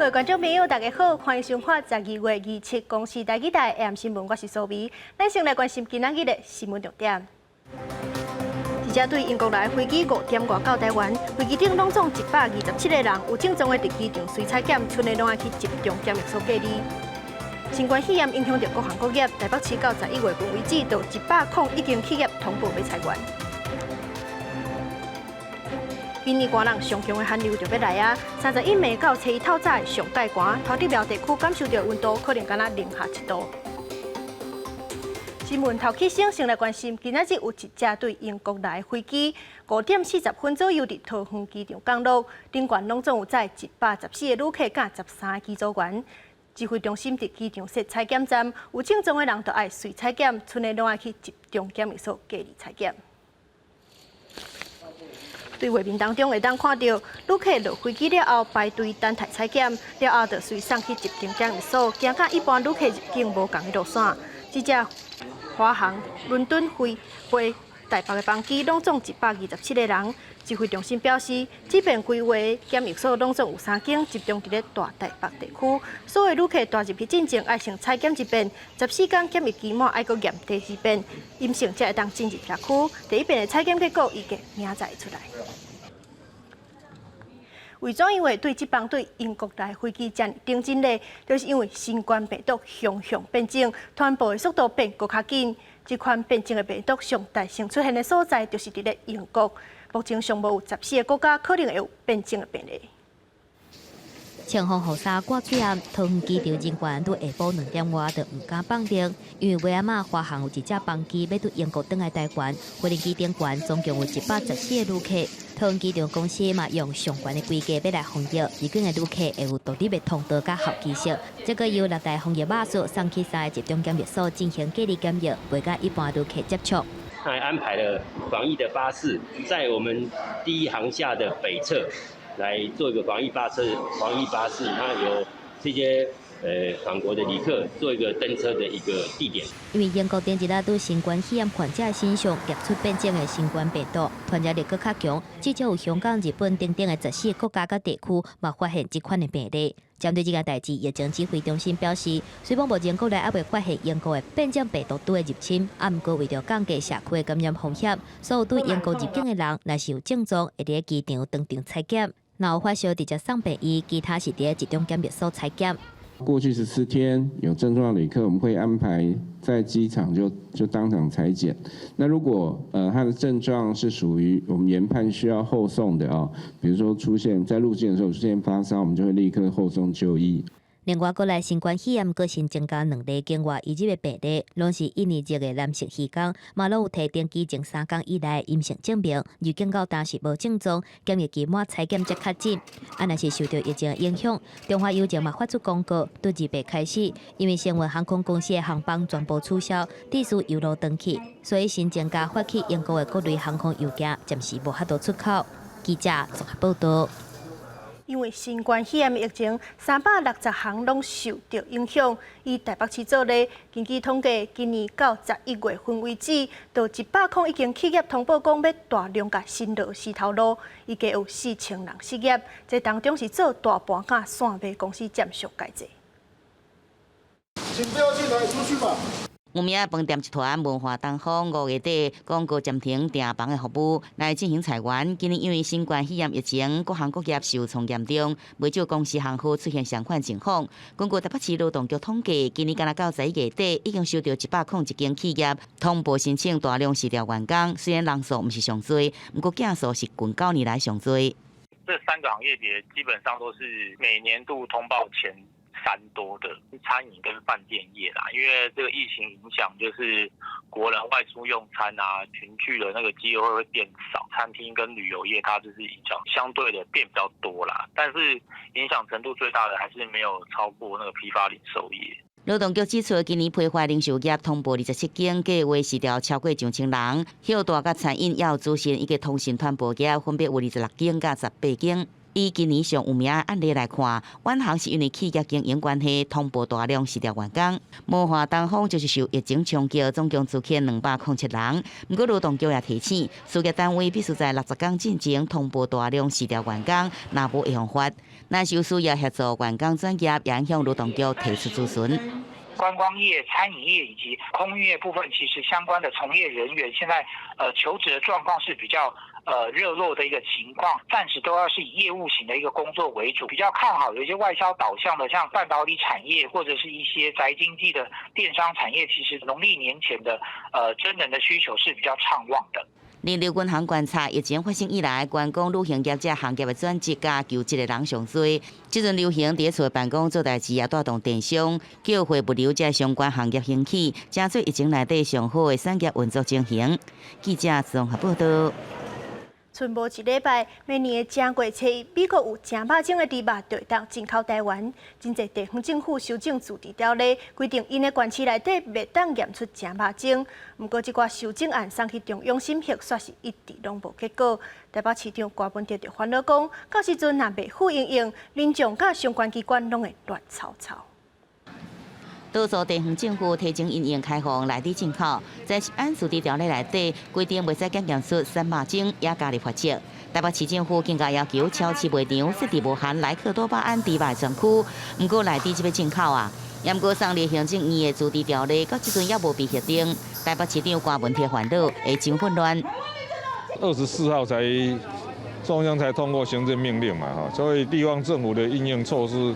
位觀眾朋友，大家好，歡迎收看12月27公視台語台 AM 新聞，我是蘇眉。咱先來關心今仔日的新聞重點。一架對英國來飛機5點外到台灣，飛機頂攏總127個人，有症狀的佇機場隨採檢，賰的攏愛去集中檢疫所隔離。新冠肺炎影響著各行各業，台北市到11月份為止，就101間企業通報欲裁員。今年寒冷上強的寒流就欲來啊！31暝到初一透早上蓋寒，桃竹苗地區感受著溫度可能敢若零下7度。新聞頭起先，先來關心，今仔日有一架對英國來飛機5點40分左右佇桃園機場降落，頂懸攏總有載114個旅客佮13個機組員。指揮中心佇機場設採檢站，有症狀的人就愛隨採檢，賰的攏愛去集中檢疫所隔離採檢。對畫面當中會當看著旅客落飛機了後排隊等待採檢，了後就隨送去集中檢疫所，行佮一般旅客入境無仝的路線。這架華航倫敦飛飛台北的班機，攏總127個人。指揮中心表示，這遍規劃檢疫所攏總有三間，集中佇咧大台北地區。所有旅客踏入去進前，愛先採檢一遍，14天檢疫期滿愛閣驗第二遍，陰性才會當進入社區。第一遍的採檢結果預計明仔載會出來。為怎樣會對這班對英國來飛機遮爾頂真呢？就是因為新冠病毒雄雄變種，傳播的速度變閣較緊。這款變種的病毒上大先出現的所在，就是佇咧英國。目前上無有14個國家可能會有變種的病例。清風雨衫掛喙罨，桃園機場人員佇下晡2點外就毋敢放電，因為尾仔華航有一架班機欲對英國轉來台灣，飛行機頂懸總共有114個旅客。桃園機場公司嘛用上懸的規格欲來防疫，入境的旅客會有獨立的通道佮候機室。這個由六台防疫巴士送去三個集中檢疫所進行隔離檢疫，袂佮一般旅客接觸。他還安排了防疫的巴士，在我們第一航廈的北側來做一個防疫巴士，防疫巴士，它由這些法國的旅客做一個登車的一個地點。因為英國頂一日對新冠肺炎患者身上檢出變種的新冠病毒，傳染力閣較強，至少有香港、日本等等的14個國家佮地區嘛發現這款的病例。針對這件代誌，疫情指揮中心表示，雖罔目前國內猶未發現英國的變種病毒株的入侵，啊，毋過為著降低社區的感染風險，所有對英國入境的人，若是有症狀，會佇機場當場採檢；若有發燒，直接送病院，其他是佇集中檢疫所採檢。過去14天有症狀旅客，我們會安排在機場就當場採檢。那如果他的症狀是屬於我們研判需要後送的哦，比如說出現在入境的時候出現發燒，我們就會立刻後送就醫。另外，國內新冠肺炎閣新增加兩例境外移入的病例，攏是印尼籍的男性漁工，嘛攏有提登機前3工以內陰性證明，入境到當時無症狀，檢疫期滿採檢才確診。啊，若是受著疫情影響，中華郵政嘛發出公告，對2八開始，因為星運航空公司的航班全部取消，致使郵路斷去，所以新增加發去英國的各類航空郵件暫時無法度出口。記者綜合報道。因為新冠肺炎疫情，360行攏受著影響。以台北市做例，根據統計，今年到11月份為止，就101間企業通報講欲大量共新螺絲頭路，預計有4000人失業。這當中是做大盤佮散賣公司佔上蓋濟。請不要進來，出去吧。有名飯店集團文化東方5月底廣告暫停訂房的服務來進行裁員。今年因為新冠肺炎疫情，各行各業受創嚴重，袂少公司行號出現相款情況。根據台北市勞動局統計，今年敢若到11月底，已經收到101間企業通報申請大量辭掉員工。雖然人數毋是上濟，毋過件數是近9年來上濟。這三個行業別基本上都是每年度通報前三多的餐飲跟飯店業啦，因為這個疫情影響，就是國人外出用餐啊、群聚的那個機會會變少。餐廳跟旅遊業，它就是影響相對的變比較多啦，但是影響程度最大的還是沒有超過那個批發零售業。勞動局指出，今年批發零售業通報27間，計畫辭掉超過上千人。歇大佮餐飲也有資訊以及通訊傳播業，分別有26間佮18間。以今年上有名的案例來看，遠航是因為企業經營關係通報大量辭掉員工，模華東方就是受疫情衝擊，總共資遣207人。毋過勞動局也提醒，事業單位必須在60工進前通報大量辭掉員工，若無會予罰。若是有需要協助觀光轉業，也向勞動局提出諮詢。觀光業、餐飲業以及空運業部分，其實相關的從業人員現在求職的狀況是比較熱絡的一個情況，暫時都要是以業務型的一個工作為主，比較看好有一些外銷導向的，像半導體產業或者是一些宅經濟的電商產業，其實農曆年前的徵人的需求是比較暢旺的。人力銀行觀察，疫情發生以來，觀光旅行業這行業的轉職佮求職的人上濟。這陣流行佇厝辦公做代誌，也帶動電商、叫貨物流這相關行業興起，成做疫情內底上好的產業運作情形。記者綜合報道。賰無一禮拜，明年的正月初一，美國有成百種的豬肉就會當進口台灣。真濟地方政府修正自治條例，規定𪜶的縣市內底袂當驗出成肉精。毋過，這掛修正案送去中央審核，煞是一直攏無結果。台北市長柯文哲就煩惱講，到時陣若袂付因應，民眾佮相關機關攏會亂糟糟。多數地方政府提前因應開放內地進口，在食安自治條例內底規定，袂使檢驗出散肉精，也加入罰則。台北市政府更加要求超市賣場設置無含萊克多巴胺豬肉的專區。毋過內地這欲進口啊，毋過送入行政院的自治條例，到這陣猶無被核定。台北市長柯文哲煩惱會真混亂。 24號才中央才通過行政命令嘛，哈，所以地方政府的因應措施，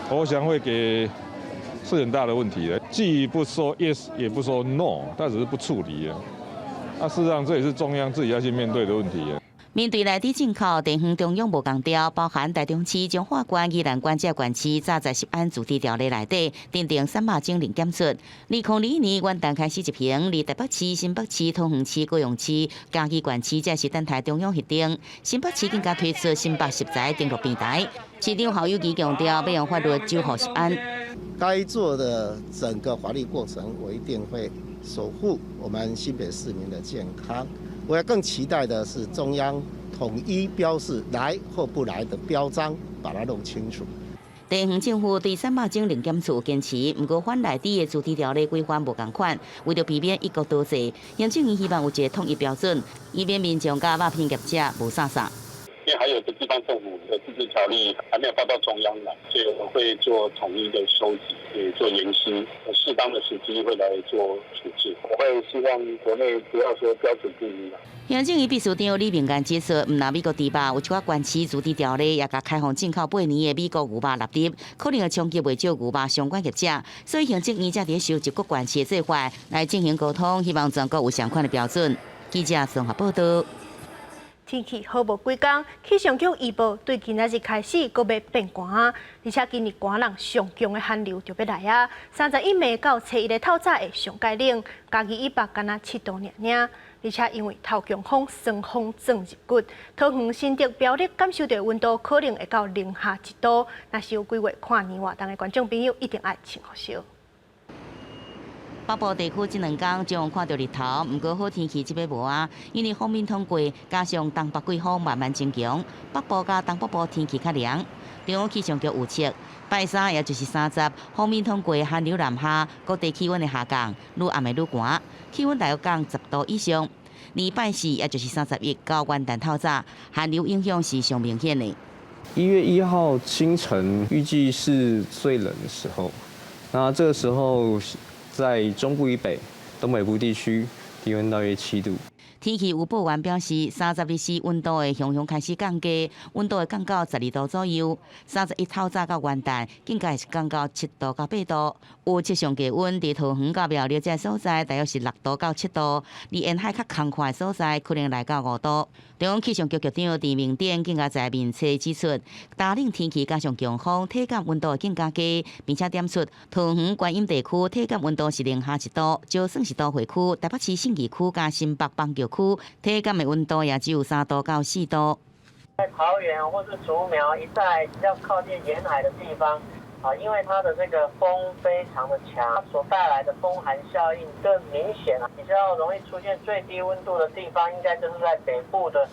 我想會給。是很大的問題的，既不說 yes，也不說 no，但只是不處理啊。啊，事實上這也是中央自己要去面對的問題啊。面對內地進口，地方中央無仝調，包含台中市、彰化縣、宜蘭縣這縣市，早在食安自治條例內底訂定散肉精零檢出。2021年元旦開始執行，佇台北市、新北市、桃園市、高雄市、嘉義縣市，這是等待中央核定。新北市更加推出新北食材登錄平台。市長侯友宜強調，欲用法律守護食安。該做的整個法律過程，我一定會守護我們新北市民的健康。我要更期待的是中央統一標示來或不來的標章，把它弄清楚。地方政府對散肉精零檢出堅持，毋過反內地的自治條例規範無仝款，為著避免一國多制，行政院希望有一個統一標準，以免民眾佮肉品業者霧煞煞。因為還有個地方政府的自治條例還沒有報到中央來，所以我們會做統一的收集，也做研析，適當的時機會來做處置。我會希望國內不要說標準不一。行政院秘書長李明安指出，毋但美國豬肉有一寡縣市自治條例，也共開放進口8年的美國牛肉納入，可能會衝擊袂少牛肉相關業者，所以行政院才佇收集各縣市的做法來進行溝通，希望全國有相款的標準。記者綜合報道。天氣好無幾工，氣象局預報對今仔日開始，閣欲變寒，而且今年寒人上強的寒流就欲來啊！31暝到初一的透早會上蓋冷，嘉義以北干焦7度爾爾，而且因為頭強風霜風鑽入骨，桃園新竹苗栗感受到溫度可能會到零下1度。若是有規劃跨年活動的觀眾朋友，一定愛穿厚少。北部地區這兩工將看著日頭，毋過好天氣這欲無啊，因為鋒面通過，加上東北季風慢慢增強，北部佮東北部天氣較涼。中央氣象局預測，拜三也就是三十，鋒面通過寒流南下，各地氣溫會下降，愈暗會愈寒，氣溫大約降10度以上。禮拜四也就是31到元旦透早，寒流影響是上明顯的。 1月1號清晨預計是最冷的時候，那這個時候，在中部以北、東北部地區，低溫大約7度。天氣預報員表示，30日時溫度會雄雄開始降低，溫度會降到12度左右。31透早到元旦，更加是降到7度到8度。預測上低溫佇桃園佮苗栗這所在，大約是6度到7度；離沿海較空曠的所在，可能來到5度。中央氣象局局長鄭明典更加在面冊指出，大冷天氣加上強風，體感溫度會更加低，並且點出桃園觀音地區體感溫度是零下1度，就算是都會區、台北市信義區佮新北板橋區，體感的溫度也只有3度到4度。在桃園或是竹苗一帶比較靠近沿海的地方，啊，因為它的這個風非常的強，所帶來的風寒效應更明顯啊，比較容易出現最低溫度的地方，應該就是在北部的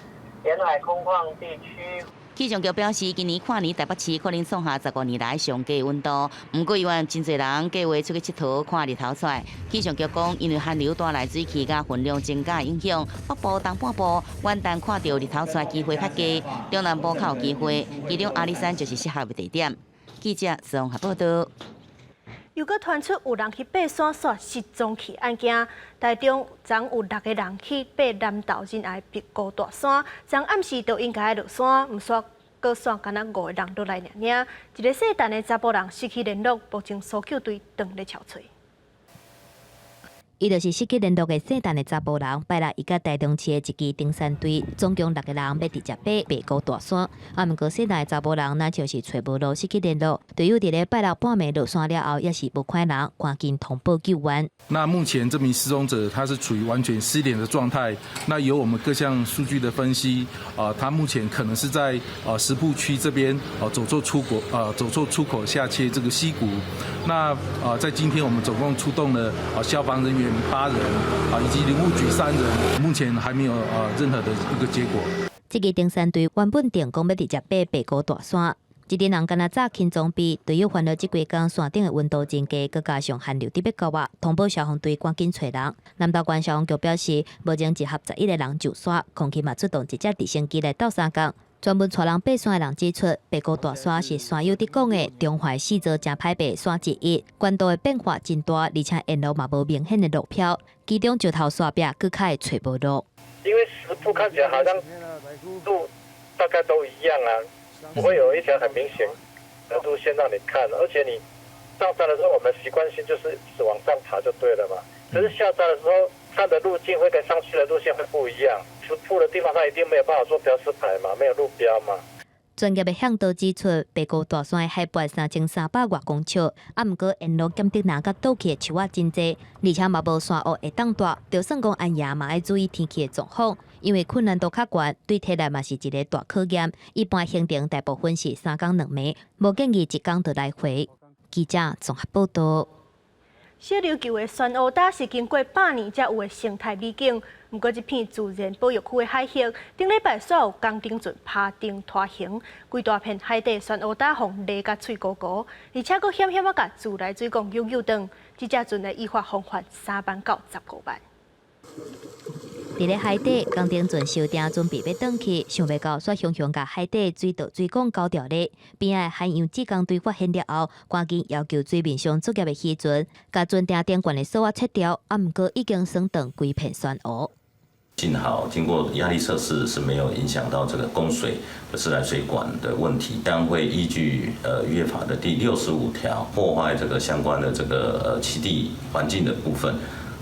沿海空曠地區。氣象局表示，今年跨年台北市可能創下15年來上低溫度。毋過，猶原真濟人計劃出去𨑨迌看日頭出來。氣象局講，因為寒流帶來水汽佮雲量增加影響，北部、東半部元旦看著日頭出來機會較低，中南部較有機會。其中阿里山就是適合的地點。記者綜合報道。又閣傳出有人去爬山煞失蹤去案件，台中昨有六個人去爬南投仁愛白姑大山，昨暗時就應該落山，毋煞閣煞干焦五個人落來爾爾，一个姓陳的查埔人失去聯絡，目前搜救隊正咧搜揣。伊就是失去聯絡的姓陳的查埔人，拜六伊佮台中市的一支登山隊，總共六個人欲直接爬白姑大山。啊，毋過姓陳的查埔人，若像是揣無路失去聯絡，隊友佇咧拜六半暝落山了後，猶是無看人，趕緊通報救援。那目前這名失蹤者，他是處於完全失聯的狀態。那由我們各項數據的分析，啊，他目前可能是在石瀑區這邊，啊，走錯出口，啊，走錯出口下切這個溪谷。那啊，在今天我們總共出動了消防人員八人，啊，以及林務局三人，目前還沒有任何的一個結果。這个登山隊原本定講欲直接爬白姑大山，這陣人敢若早輕裝備，隊友煩惱這幾工山頂的溫度真低，閣加上寒流特別高啊，通報消防隊趕緊揣人。南投縣消防局表示，目前集合11個人上山，空勤嘛出動一隻直升機來鬥相共。專門帶人爬山的人指出，白姑大山是山友佇講的中華四座誠歹爬山之一，懸度的變化真大，而且沿路嘛無明顯的路標，其中石頭山壁閣較會揣無路。因為石瀑看起來好像路大概都一樣啊，不會有一條很明顯的路線讓你看，而且你上山的時候，我們習慣性就是往上爬就對了嘛。可是下山的時候，看的路徑會跟上去的路線會不一樣。石瀑的地方，它一定沒有辦法做標示牌嘛，沒有路標嘛。專業的向導指出，白姑大山的海拔3300外公尺，啊，毋過沿路劍竹林佮倒去的樹仔真濟，而且嘛無山屋會當蹛，就算講安夜嘛愛注意天氣的狀況，因為困難度較懸，對體力嘛是一個大考驗。一般行程大部分是3工2暝，無建議一工就來回。記者綜合報道。小琉球的珊烏礁是經過百年才有的生態美景，毋過這片自然保育區的海域，頂禮拜煞有工程船拍釘拖行，規大片海底珊烏礁予犁甲碎糊糊，而且閣險險仔共自來水管扭扭斷，這隻船的依法罰款3萬到15萬。佇咧海底，工程船收碇準備欲轉去，想袂到煞雄雄共海底水道水管勾著咧。邊仔的海洋志工隊發現了後，趕緊要求水面上作業的漁船，共船碇頂懸的索仔切掉，啊，毋過已經損斷規片珊瑚。幸好經過壓力測試是沒有影響到這個供水的自來水管的問題，但會依據漁業法的第65條，破壞這個相關的這個棲地環境的部分。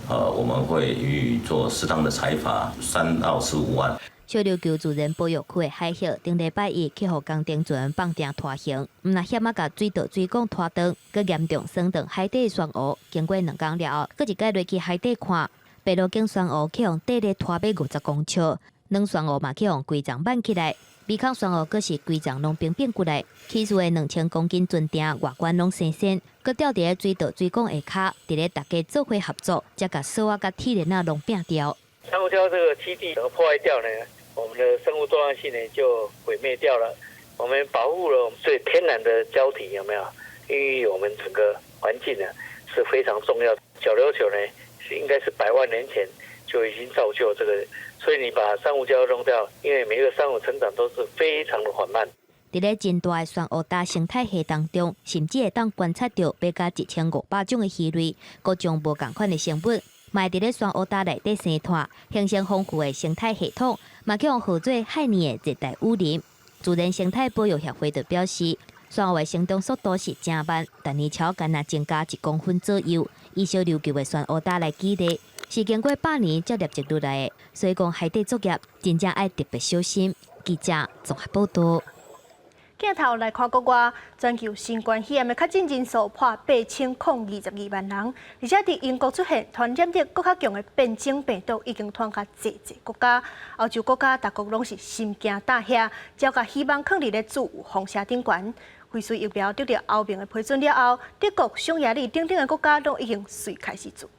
我們會予以做適當的裁罰，3到15萬。小琉球自然保育區的海域，頂禮拜一去予工程船放碇拖行，毋但險仔共水道水管拖斷，閣嚴重損斷海底珊瑚。經過2工了後，閣一擺落去海底看，白鷺頸珊瑚去予硩咧拖欲50公尺，軟珊瑚嘛去予規叢挽起來，美空珊瑚閣是規叢攏平變過來。起始的2000公斤船碇外觀攏生鮮，閣吊佇咧水道水管下跤，佇咧大家做伙合作，才共索仔佮鐵鏈仔攏摒掉。珊瑚礁這個棲地破壞掉呢，我們的生物多樣性呢就毀滅掉了。我們保護了我們最天然的礁體，有沒有？孕育我們整個環境呢是非常重要。小琉球呢是應該是百萬年前就已經造就這個，所以你把珊瑚礁弄掉，因為每一個珊瑚成長都是非常的緩慢。佇咧真大的珊烏礁生態系當中，甚至會當觀察著欲加1500種的魚類，各種無仝款的生物，嘛會佇咧珊烏礁內底生湠，形成豐富的生態系統，嘛去予號做海爾的熱帶雨林。自然生態保育協會就表示，珊瑚的成長速度是誠慢，逐年超干焦增加1公分左右。以小琉球的珊烏礁來舉例，是經過百年才累積落來的，所以講海底作業真正愛特別小心。記者綜合報道。鏡頭來看國外，全球新冠肺炎的確診人數破8022萬人，而且佇英國出現傳染力閣較強的變種病毒，已經傳較濟濟國家。歐洲國家逐國攏是心驚膽嚇，才共希望囥佇咧自由風社頂懸。輝瑞疫苗得著歐盟的批准了後，德國、匈牙利等等的國家攏已經隨開始注。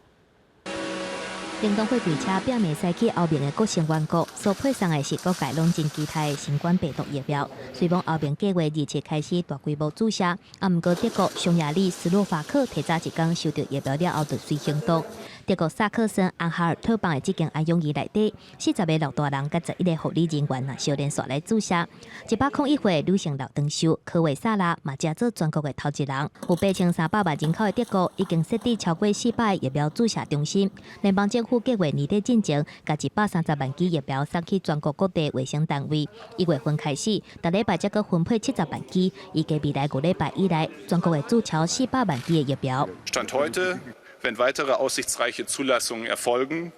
屏東貨櫃車拼命駛去歐盟的各成員國，所配送的是各界攏真期待的新冠病毒疫苗。雖罔歐盟計劃27開始大規模注射，啊，毋過德國、匈牙利、斯洛伐克提早一工收到疫苗了後就隨行動。德國薩克森安哈爾特邦的這間安養院內底，40個老大人佮11個護理人員啊，相連紲來注射。101歲女性老長壽科維薩拉嘛，成做全國的頭一人。有8300萬人口的德國已經設置超過400個疫苗注射中心。聯邦政府計劃年底進前，共130萬劑疫苗送去全國各地衛生單位。1月份開始，逐禮拜才閣分配70萬劑，預計未來5禮拜以內，全國會注超400萬劑的疫苗。 Stand heute, wenn weitere aussichtsreiche Zulassungen erfolgen,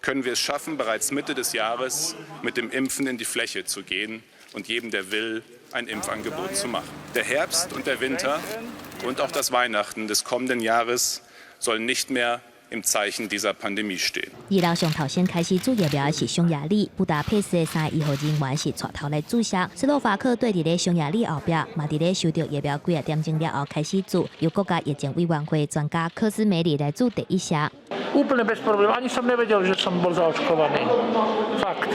können wir es schaffen, bereits Mitte des Jahres mit dem Impfen in die Fläche zu gehen und jedem, der will, ein Impfangebot zu machen. Der Herbst und der Winter und auch das Weihnachten des kommenden Jahres sollen nicht mehr im Zeichen dieser Pandemie stehen。二號上頭先開始注疫苗的是匈牙利，布達佩斯的三個醫護人員是帶頭來注射。斯洛伐克對佇咧匈牙利後壁，嘛佇咧收到疫苗幾仔點鐘了後開始注，由國家疫情委員會專家科斯梅里來注第一針。 Úplne bez problémov. Ani som nevedel, že som bol zaočkovaný. Fakt.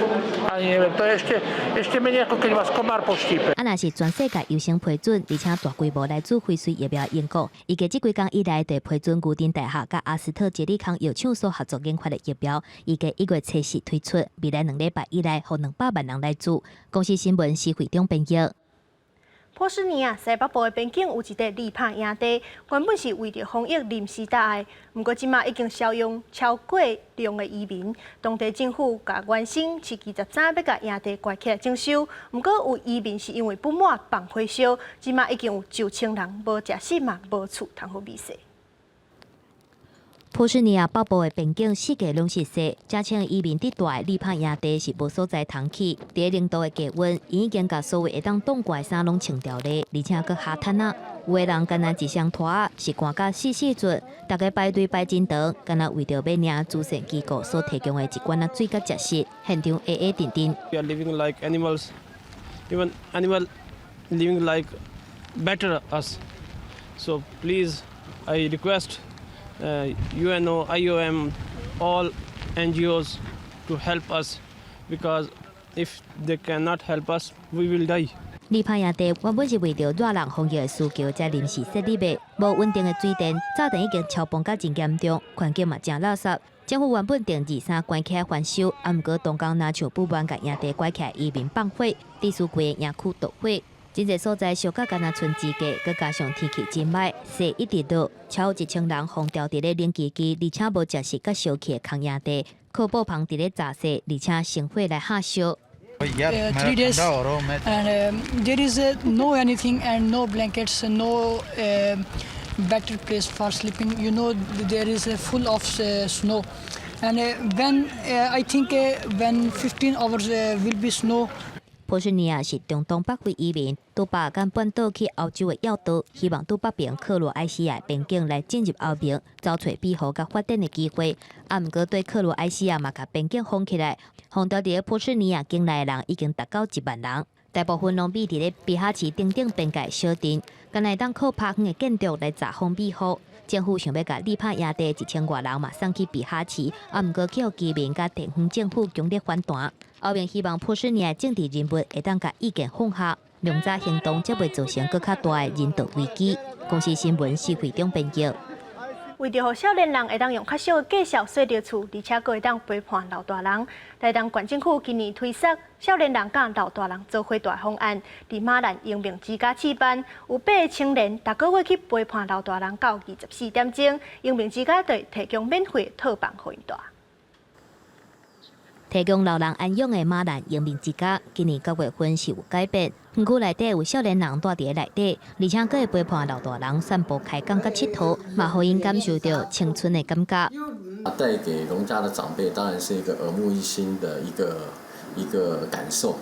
Ani neviem. To je ešte, ešte menej ako keď vás komár poštípe. 啊，若是全世界優先批准，而且大規模來注輝瑞疫苗英國，預計這幾工以來就批准牛津大學佮阿斯特捷利康藥廠所合作研發的疫苗，預計1月初四推出，未來2禮拜以內，予200萬人來注。公視新聞施惠中編譯。波斯尼亞西北部的邊境有一塊鯉拍營地，原本是為著防疫臨時搭的，毋過這馬已經收容超過量的移民。當地政府共原先市期13欲共營地關起來整修，毋過有移民是因為不滿放火燒，這馬已經有上千人無食食嘛，無厝通予覓勢。波斯尼亞北部的邊境四界攏是雪，遮千移民佇蹛的鯉拍營地是無所在通去。佇零度的低溫，已經共所有會當擋寒的衫攏穿掉咧，而且閣下毯仔。有的人干焦一雙拖仔是寒甲死死陣，逐家排隊排真長，干焦為著欲領慈善機構所提供的一罐仔水佮食食，現場黑黑陣陣。 We are living like animals, even animal living like better us. So please, I request UNO, IOM, all NGOs to help us because if they cannot help us, we will die. 鯉拍營地原本是為著熱人防疫的需求才臨時設立的，無穩定的水電，早前已經超崩甲真嚴重，環境嘛誠垃圾。政府原本定23關起來翻修，啊，毋過當工若像不滿共營地關起來移民放火，致使規个營區著火。真濟所在燒甲干焦賰之間，閣加上天氣真䆀，雪一直落，超1000人封牢佇咧冷吱吱，而且無食食佮燒氣的空營地，靠布棚佇咧炸雪，而且生火來下燒。 3 days and there is no anything and no blankets, no better place for sleeping. There is a full of snow and when I think when 15 hours will be snow. 波斯尼亞是中東北非移民，拄巴爾幹半島去歐洲的要道，希望拄北邊克羅埃西亞邊境來進入歐盟，走揣庇護佮發展的機會。啊，毋過對克羅埃西亞嘛，共邊境封起來，封牢佇咧波斯尼亞境內的人已經達到1萬人，大部分攏避佇咧比哈奇等等邊界小鎮，干焦會當靠拍遠的建築來遮風避雨。政府想欲共鯉拍營地1000外人嘛送去比哈奇，啊，毋過去予居民佮地方政府強烈反彈。歐盟希望波斯尼亞政治人物會當共意見放下，良早行動才袂造成閣較大的人道危機。公視新聞施惠中編譯。為著予少年人會當用較俗的價數稅著厝，而且閣會當陪伴老大人，台東縣政府今年推捒少年人佮老大人做伙蹛方案，佇馬蘭榮民之家試辦，有八个青年逐個月去陪伴老大人到24點鐘，榮民之家就會提供免費套房予𪜶蹛。提供老人安養的馬蘭榮民之家，今年9月份是有改變，園區內底有少年人蹛佇咧內底，而且閣會陪伴老大人散步、開講佮𨑨迌，嘛予𪜶感受著青春的感覺。帶給榮家的長輩，當然是一個耳目一新的一個感受。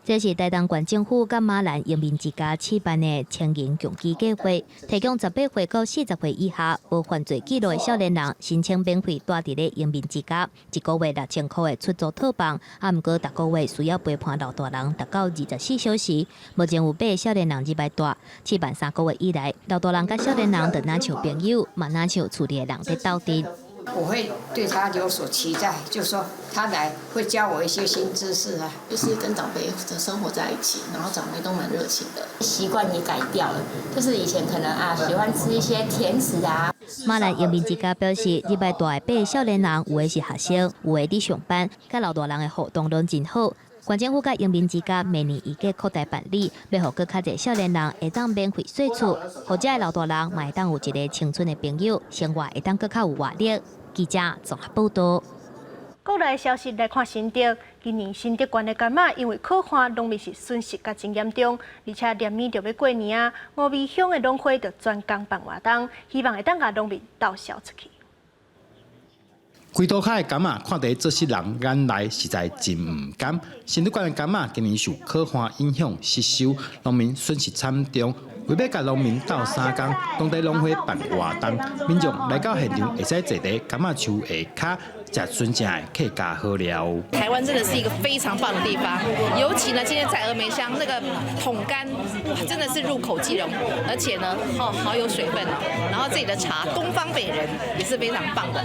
這是台東縣政府佮馬蘭榮民之家試辦的青銀共居計劃，提供18歲到40歲以下無犯罪記錄的少年人申請免費蹛佇咧榮民之家，一個月6000箍的出租套房，啊，毋過逐個月需要陪伴老大人達到24小時。目前有八个少年人入來蹛，試辦3個月以來，老大人佮少年人就若像朋友，嘛若像厝裡的人佇鬥陣。我會對他有所期待，就是說他來會教我一些新知識啊。就是跟長輩生活在一起，然後長輩都蠻熱情的，習慣也改掉了。就是以前可能啊，喜歡吃一些甜食啊。馬蘭移民之家表示，入來蹛的八个少年人，有的是學生，有的佇上班，佮老大人的互動攏真好。縣政府佮榮民之家明年預計擴大辦理，欲予閣較濟少年人會當免費稅厝，予遮的老大人嘛會當有一个青春的朋友，生活會當閣較有活力。記者綜合報道。國內消息來看新竹，今年新竹縣的柑仔因為洘旱，農民是損失甲真嚴重，而且連綿就欲過年啊，峨眉鄉的農會就專工辦活動，希望會當共農民鬥銷出去。規塗跤的柑仔，看佇做穡人眼內實在真毋甘。新竹縣的柑仔今年受洘旱影響失收，農民損失慘重。為欲共農民鬥相共，當地農會辦活動，民眾來到現場會使坐佇柑仔樹下跤，食純正的客家好料。台灣真的是一個非常棒的地方，尤其呢，今天在峨眉鄉那個桶柑，哇，真的是入口即溶，而且呢，哦，好有水分哦。然後這裡的茶，東方美人也是非常棒的。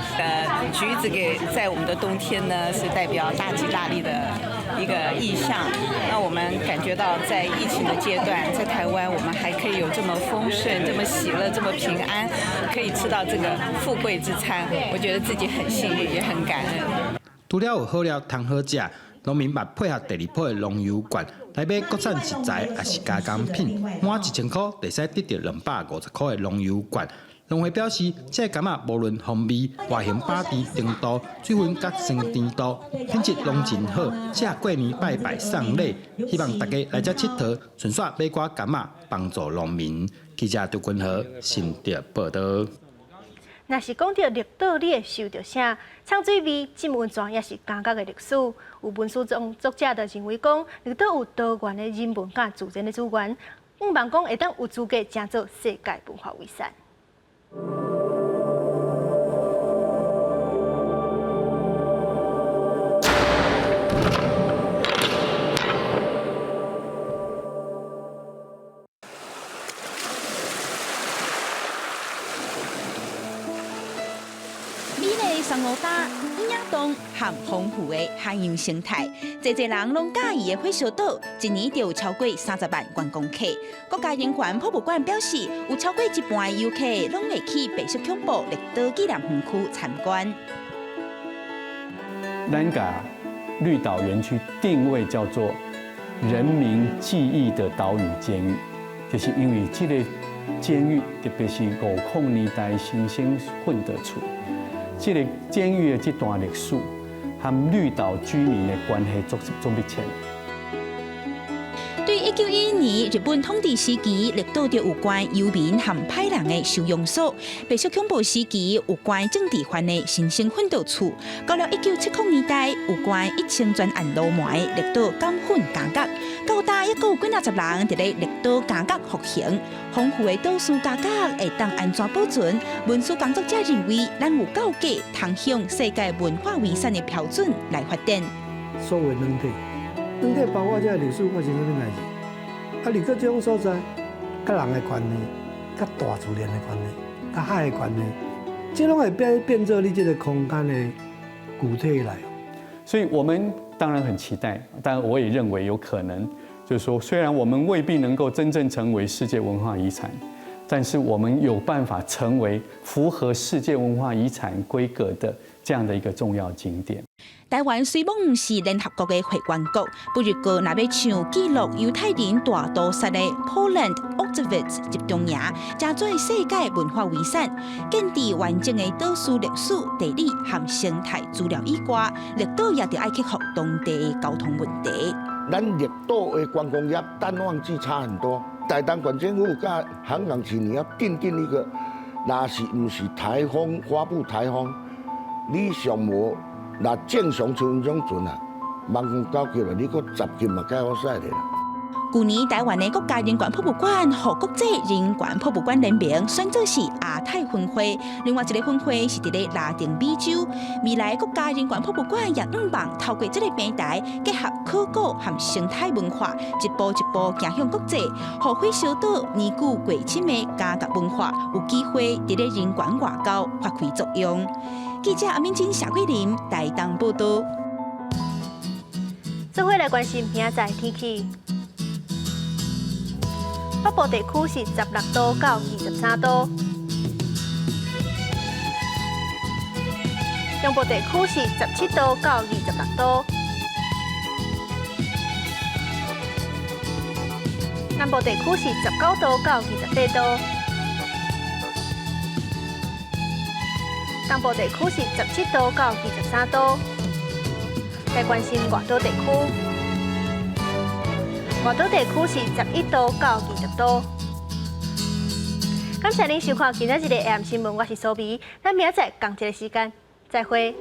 橘子給在我們的冬天呢，是代表大吉大利的一個意象。那我們感覺到在疫情的階段，在台灣我們還可以有這麼豐盛、這麼喜樂、這麼平安，可以吃到這個富貴之餐，我覺得自己很幸運，也很感恩。除了有好料通好食，農民嘛配合第二波的農遊券來買國產食材，抑是加工品，滿1000箍就會使得著250箍的農遊券。農會表示，這个柑仔無論風味、外形、把持程度、水分佮酸甜度，品質攏真好，這過年拜拜送禮，希望大家來遮𨑨迌，順紲買寡柑仔，幫助農民。記者張君和新竹報道。若是講到綠島，你會想著啥？沖水味、浸溫泉，抑是監獄的歷史？有文史作者就認為講，綠島有多元的人文佮自然的資源，向望講會當有資格成做世界文化遺產。美麗珊瑚礁、隱影洞和豐富的海洋生態，濟濟人攏佮意的火燒島，一年就有超過30萬觀光客。國家人權博物館表示，有超過一半的遊客攏會去白色恐怖綠島紀念園區參觀。咱共綠島園區定位叫做人民記憶的島嶼監獄，就是因為這個監獄，特別是50年代新生訓導處。這個監獄的這段歷史，和綠島居民的關係足足密切。對1911年日本統治時期，綠島就有關遊民和歹人的收容所；白色恐怖時期有關政治犯的新生訓導處。到了1970年代，有關1000專案鱸鰻的綠島監訓監獄。到今猶閣有幾若十人佇咧綠島監獄服刑。豐富的島嶼監獄會當按怎保存？文史工作者認為，咱有夠格通向世界文化遺產的標準來發展。所謂軟體，軟體包括這个歷史發生啥物代誌。啊，綠島這種所在，佮人的關係，佮大自然的關係，佮海的關係，這攏會變變做你這个空間的具體內容。所以我們當然很期待，但我也認為有可能，就是說，雖然我們未必能夠真正成為世界文化遺產，但是我們有辦法成為符合世界文化遺產規格的這樣的一個重要景點。台灣雖罔毋是聯合國的會員國，不過若欲像記錄猶太人大屠殺的 Poland Auschwitz 集中營，成做世界文化遺產，建置完整的島嶼歷史、地理和生態資料以外，綠島也著愛克服當地的交通問題。咱綠島的觀光業淡旺季差很多，台東縣政府佮航港市你要訂定一個，若是毋是颱風發布颱風，你上無。若正常像這種船啊，萬公9級了，你閣10級嘛，較好駛咧啦。舊年台灣的國家人權博物館予國際人權博物館聯盟選做是亞太分會，另外一个分會是佇咧拉丁美洲。未來國家人權博物館也向望透過這个平台，結合考古和生態文化，一步一步走向國際，予火燒島年久過深的監獄文化有機會佇咧人權外交發揮作用。記者阿敏珍、夏桂林台東報道。做伙來關心明仔載天氣。北部地區是16度到23度，中部地區是17度到26度，南部地區是19度到28度，東部地區是17度到23度。來關心外島地區，外島地區是11度到20度。感謝您收看今仔日的 AM 新聞，我是蘇美，咱明仔載仝一个時間再會。